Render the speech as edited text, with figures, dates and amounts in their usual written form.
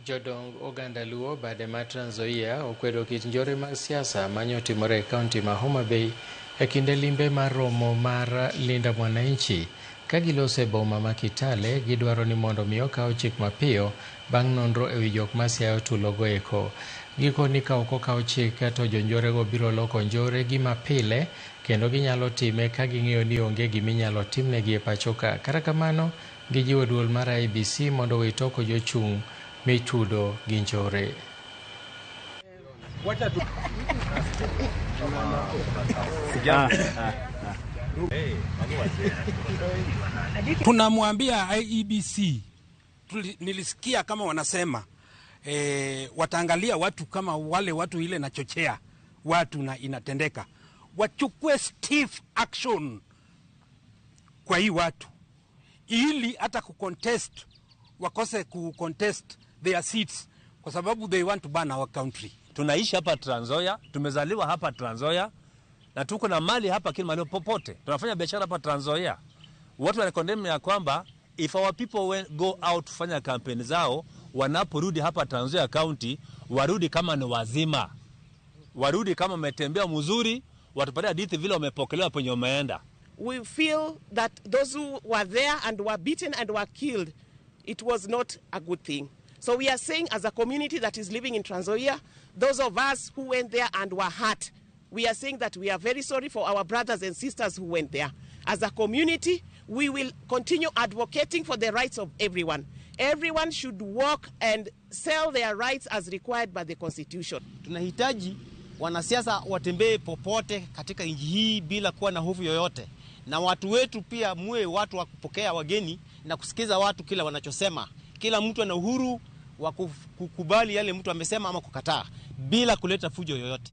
Jodong oganda Luo bade ma Trans Nzoia okwedo kit njore mag siasa manyotimore e kaunti ma Homa Bay e kinde limbe mar romo mar Linda Mwananchi. Ka giloso e boma ma Kitale, gidwaro ni mondo mi okaw chik mapiyo bang' nonro ewi jok ma siayo tulogo eko. Gikoni ka ok okaw chik to jonjorego biro loko njore gima pile kendo ginyalo time ka ging'eyo ni onge giminyalo timnegi e pacho ka. Kata kamano, gijiwo duol mar IEBC mondo owit oko jochung' mitudo gi njore. Tunamwambia IEBC, nilisikia kama wanasema wataangalia watu kama wale watu ile nachochea watu na inatendeka, wachukue stiff action kwa hii watu ili hata kucontest wakose kucontest their seats kwa sababu they want to burn our country. Tunaishi hapa Trans Nzoia, tumezaliwa hapa Trans Nzoia na tuko na mali hapa kila mahali popote. Tunafanya biashara hapa Trans Nzoia. Watu wanakondemn ya kwamba if our people go out kufanya kampeni zao, wanaporudi hapa Trans Nzoia County warudi kama ni wazima, warudi kama wametembea mzuri, watupatie hadithi vile wamepokelewa penye wameenda. We feel that those who were there and were beaten and were killed, it was not a good thing. So we are saying as a community that is living in Trans Nzoia, those of us who went there and were hurt, we are saying that we are very sorry for our brothers and sisters who went there. As a community, we will continue advocating for the rights of everyone. Everyone should work and sell their rights as required by the Constitution. Tunahitaji wanasiasa watembee popote katika nchi hii bila kuwa na hofu yoyote. Na watu wetu pia muwe watu wa kupokea wageni na kusikiza watu kila wanachosema. Kila mtu ana uhuru wa kukubali yale mtu amesema ama kukataa bila kuleta fujo yoyote.